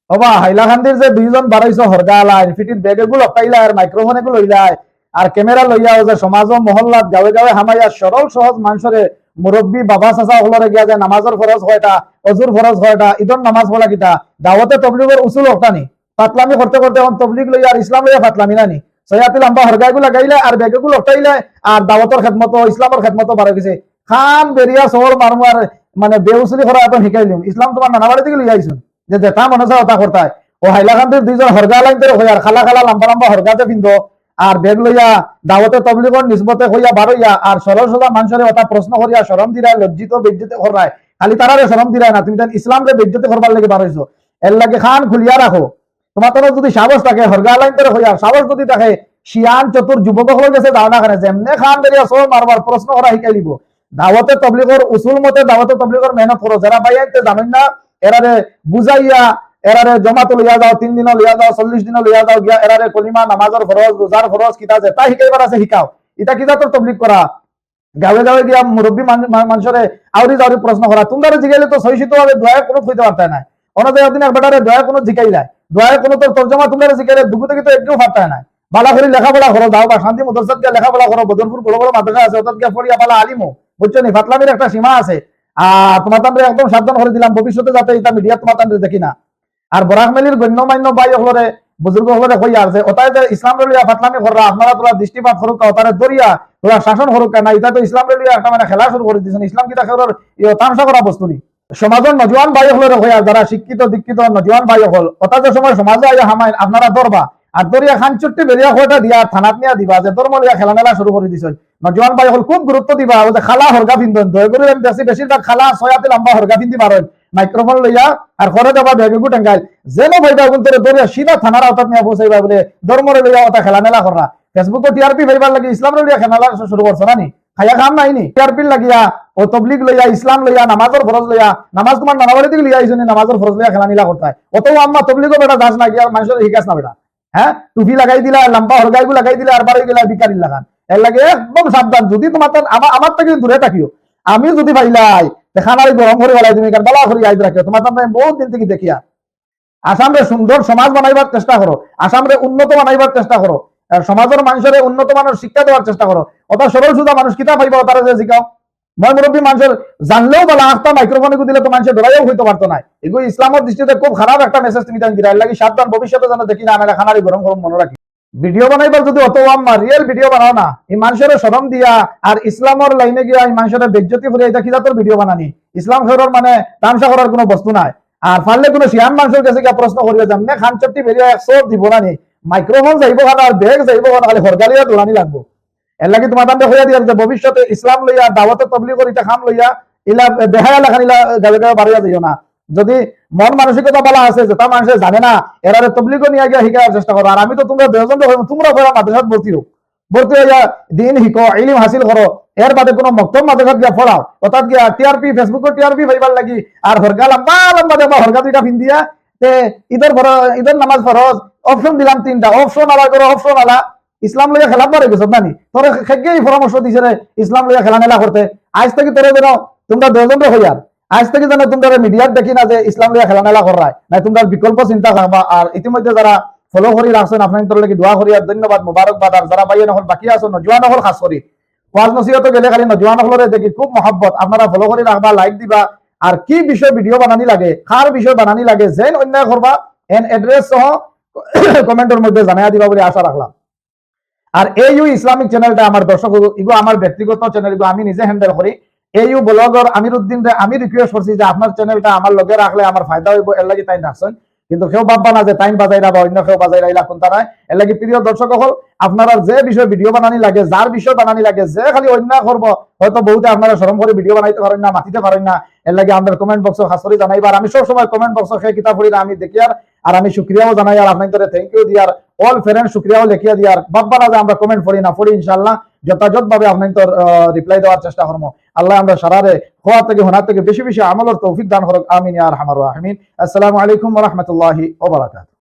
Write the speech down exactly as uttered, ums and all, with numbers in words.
ওবা, হাইলাকান্দির যে দুইজন বারইছো হরগা আলাইন, ফিটির ব্যাগ এগু লটকাইলায় আর মাইক্রোফোন এগু লইলায়, আর ক্যামেরা লইয়া অউ যে সমাজ ও মহল্লাত গাঁওয়ে গাঁওয়ে হামাইয়া সরল সহজ মানষরে, মুরব্বি বাবা চাচা অকলরে গিয়া যে নামাজর ফরজ কয়টা, অজুর ফরজ কয়টা, ইদর নামাজ পড়া কিতা, দাওয়াতে তবলিগর উসুল অকটা নি। ফাতলামি করতে করতে অখন তবলিগ লইয়া আর ইসলাম লইয়া ফাতলামি না নি। ছয় আতি লাম্বা হরগা এগু লাগাইলায় আর ব্যাগ এগু লটকাইলায় আর দাওয়াতর খেদমতো, ইসলামর খেদমতো বারই গেছে। খান বেরিয়া সওয়াল মারমু আর মানে বেউসুলি করা অখন হিকাইলিমু। ইসলাম তুমার নানা বাড়ি থাকি লইয়া আইছইন। যে যেটা মনে চায় অতা করতায়। অউ হাইলাকান্দির দুইজন হরগা আলাইন্তরে কইয়ার, কালা কালা লাম্বা লাম্বা হরগা যে ফিন্দো, আর ব্যাগ লইয়া দাওয়াতে তবলিগর নিসবতে কইয়া বারইয়া, আর সরল সোজা মানষরে অতা প্রশ্ন করিয়া শরম দিরায়, লজ্জিত বেইজ্জতি কররায়। খালি তারারে শরম দিরায় না, তুমি তাইন ইসলামরে বেইজ্জতি করবার লাগি বারইছো। এরলাগি খান খুলিয়া রাখো। তুমার তানো যুদি সাহস থাকে, হরগা আলাইন্তরে কইয়ার, সাহস যুদি থাকে, শিয়ান চতুর যুবক অকলর গেছে যাও না কেনে, যেমনে খান বেরিয়া সওয়াল মারবার প্রশ্ন করা হিকাইলিবো। দাওয়াতে তবলিগর উসুল মতে দাওয়াতে তবলিগর মেহনত করো। যেরা ভাইয়াইন্তে জানইন না, এরারে বুঝাইয়া, এরারে জমাতো লইয়া যাও, তিন দিনো লইয়া যাও, চল্লিশ দিনো লইয়া যাও, গিয়া এরারে কলিমা, নামাজর ফরজ, রোজার ফরজ, কিতা যেটা হিকাইবার আছে হিকাও। ইতা কি জাতর তবলিগ করা? গাঁওয়ে গাঁওয়ে গিয়া মুরব্বি মান-, মা-, মানষরে আউরি জাউরি প্রশ্ন করা। তুমরারে জিগাইলে তো সহিষ্ণুভাবে দোয়ায়ে কুনুত কইতে পারতায় নায়। অনো যে একদিন এক বেটারে দোয়ায়ে কুনুত জিগাইলায়, দোয়ায়ে কুনুতর তর্জমা তুমরারে জিগাইলে দুগু থাকি তো একটুও পারতায় নায়। বালা করি লেখাপড়া করো, যাও বা শান্তি মাদ্রাসাত গিয়া লেখাপড়া করো, বদরপুর বড় বড় মাদ্রাসা আছে, অতাত গিয়া পড়িয়া বালা আলিম অও, বুঝছো নি? ফাতলামির একটা সীমা আছে। আর তুমার তানরে একদম সাবধান করি দিলাম, ভবিষ্যতে যাতে ইতা মিডিয়াত তুমার তানরে দেখি না। আর বরাক ভ্যালির গণ্যমান্য ভাই অকলরে, বুজুর্গ অকলরে কইয়ার যে অতায় যে ইসলামরে লইয়া ফাতলামি কররা, আপনারা থুড়া দৃষ্টিপাত করউক্কা, অতারে ধরিয়া থুড়া শাসন করউক্কা, না ইতায় তো ইসলামরে লইয়া একটা মানে খেলা শুরু করি দিছইন। ইসলাম কিতা কেউরর ইয়ে তামশা করা বস্তু নি। সমাজর নজওয়ান ভাই অকলরে কইয়ার, যারা শিক্ষিত দীক্ষিত নজওয়ান ভাই অকল, অতা যে সময় সমাজো আইয়া হামাইন, আপনারা ধরবা, আর ধরিয়া খান চুট্টি বেরিয়া কয়টা দিয়া থানাত নিয়া দিবা যে ধর্ম লইয়া খেলানেলা শুরু করি দিছইন। নজওয়ান ভাই অকল খুব গুরুত্ব দিবা, অউ যে কালা হরগা ফিন্দইন, দয়া করি আমি দেখছি বেশিরভাগ কালা ছয় আতি লাম্বা হরগা ফিন্দি বারইন, মাইক্রোফোন লইয়া আর করে দেবা ব্যাগ এগু টেঙ্গাইল। যেনো পাইবা অগুন্তরে ধরিয়া সিধা থানার আওতাত নিয়া পৌঁছাইবা বুলে ধর্মরে লইয়া অতা খেলানেলা কররা। Facebook-ও টিআরপি পাইবার লাগি ইসলামরে লইয়া খেলানেলা শুরু করছো না নি? খাইয়া কাম নাই নি? টিআরপির লাগিয়া অউ তবলিগ লইয়া, ইসলাম লইয়া, নামাজর ফরজ লইয়া, নামাজ তুমার নানা বাড়ি থাকি লইয়া আইছো নি, নামাজর ফরজ লইয়া খেলানেলা করতায়। অত আম্মা তবলিগও বেটা যাস না, গিয়া মানষরে হিকাস না বেটা। হ্যাঁ, টুপি লাগাই দিলা, লাম্বা হরগা এগু লাগাই দিলা, আর বারই গেলা ভিখারির লাখান। এরলাগি একদম সাবধান, যুদি তুমার তান-, আমা-, আমার থাকি দূরে থাকিও। আমি যুদি পাইলাই, তে খানারি গরম করি ফালাই দিমু, কারণ বালা করি ইয়াদ রাখিও, তুমার তানরে আমি বউত দিন থাকি দেখিয়ার। আসামরে সুন্দর সমাজ বানাইবার চেষ্টা করো, আসামরে উন্নত বানাইবার চেষ্টা করো, আর সমাজর মানষরে উন্নত মানর শিক্ষা দেওয়ার চেষ্টা করো। অতা সরল সুজা মানুষ কিতা পাইবা, অতারে যে জিগাও। ময় মুরব্বি মানষর জানলেও বালা, আখতা মাইক্রোফোন এগু দিলে তো মানষে ডরাইয়াও কইতো পারতো নায়। এগু ইসলামর দৃষ্টিতে খুব খারাপ একটা মেসেজ তুমি তাইন দিরায়, এরলাগি সাবধান, ভবিষ্যতে যেন দেখি না, নাইলে খানারি গরম গরম মনো রাখি। ভিডিও বানাইবার যুদি অত আম্মা রিয়েল ভিডিও বানাও না, ই মানষরে শরম দিয়া আর ইসলামর লাইনে গিয়া ই মানষরে বেইজ্জতি করিয়া ইতা কি জাতর ভিডিও বানানি? ইসলাম কেউরর মানে তামশা করার কুনু বস্তু নায়। আর পারলে কুনু শিয়ান মানষর গেছে গিয়া প্রশ্ন করিয়া যেমনে খান চুট্টি বেরিয়া এক চড় দিবো না নি, মাইক্রোফোন যাইবো খানো আর ব্যাগ যাইবো খানো, খালি হরগা লইয়া দৌড়ানি লাগবো। এরলাগি তুমার তানরে কইয়া দিয়ার যে ভবিষ্যতে ইসলাম লইয়া, দাওয়াতে তবলিগর ইতা কাম লইয়া, ইলা বেহায়া লাখান ইলা গাঁওয়ে গাঁওয়ে বারইয়া যাইও না। যুদি মন মানসিকতা বালা আছে, যেতা মানষে জানে না, এরারে তবলিগো নিয়া গিয়া হিকাইবার চেষ্টা করো। আর আমি তো তুমরা দুইজনরে কইমু, তুমরা কইরা মাদ্রাসাত ভর্তি অও, ভর্তি অইয়া দিন হিকো, ইলিম হাসিল করো, এর বাদে কুনু মক্তব মাদ্রাসাত গিয়া পড়াও, অতাত গিয়া টিআরপি, Facebook-ও টিআরপি পাইবার লাগি, আর হরগা লাম্বা লাম্বা দেবা, হরগা দুইটা ফিন্দিয়া, তে ইদর ফর-, ইদর নামাজ ফরজ, অপশন দিলাম তিনটা, অপশন আলা করো, অপশন আলা, ইসলাম লইয়া খেলাত বারই গেছত না নি? তোরে খে-, খেগে ই পরামর্শ দিছে রে, ইসলাম লইয়া খেলানেলা করতে। আইজ থাকি তোরে যেন তুমরা দুইজনরে কইয়ার, আইজ থাকি যেন তুমরারে মিডিয়াত দেখি না যে ইসলাম লইয়া খেলানেলা কররায়। নায় তুমরার বিকল্প চিন্তা করবা। আর ইতিমধ্যে যারা ফলো করি রাখছইন, আপনাইন্তর লাগি দোয়া করি আর ধন্যবাদ, মোবারকবাদ। আর যারা ভাইয়াইন অকল বাকি আছো, নজওয়ান অকল খাছ করি, ওয়াজ নসিহতো গেলে খালি নজওয়ান অকলরে দেখি খুব মহব্বত। আপনারা ফলো করি রাখবা, লাইক দিবা। আর কি বিষয়ে ভিডিও বানানি লাগে, কার বিষয়ে বানানি লাগে, যেইন অন্যায় করবা, এন অ্যাড্রেস সহ কমেন্টর মধ্যে জানাইয়া দিবা বলে আশা রাখলাম। আর এইউ ইসলামিক চ্যানেলটা আমার দর্শক, ইগু আমার ব্যক্তিগত চ্যানেল, ইগু আমি নিজে হ্যান্ডেল করি। এইউ ব্লগর আমির উদ্দিনরে আমি রিকোয়েস্ট করছি যে আপনার চ্যানেলটা আমার লগে রাখলে আমার ফায়দা অইবো, এরলাগি তাইন রাখছইন। কিন্তু কেউ ভাববা না যে তাইন বাজাইরা বা অন্য কেউ বাজাইরা, ইলা কুন্তা নায়। এরলাগি প্রিয় দর্শক অকল, আপনারা যে বিষয়ে ভিডিও বানানি লাগে, যার বিষয়ে বানানি লাগে, যে খালি অন্যায় করবো, হয়তো বউতে আপনারা শরম করি ভিডিও বানাইতে পারইন না, মাতিতে পারইন না, এরলাগি আমরার কমেন্ট বক্সো খাছ করি জানাইবা। আর আমি সব সময় কমেন্ট বক্সো কে কিতা পড়ি না আমি দেখিয়ার, আর আমি শুকরিয়াও জানাইয়ার, আপনাইন্তরে thank you দিয়ার, all friend শুকরিয়াও লেখিয়া দিয়ার। ভাববা না যে আমরা কমেন্ট পড়ি না, পড়ি ইনশাআল্লাহ, যথাযথভাবে আপনাইন্তর, আহ, রিপ্লাই দেওয়ার চেষ্টা করমু। আল্লায় আমরার সারারে কওয়া থাকি হুনা থাকি বেশি বেশি আমলর তৌফিক দান করউক। আমিন ইয়া আরহামার রাহিমিন। আসসালামু আলাইকুম ওয়া রাহমাতুল্লাহি ওয়া বারাকাতুহু।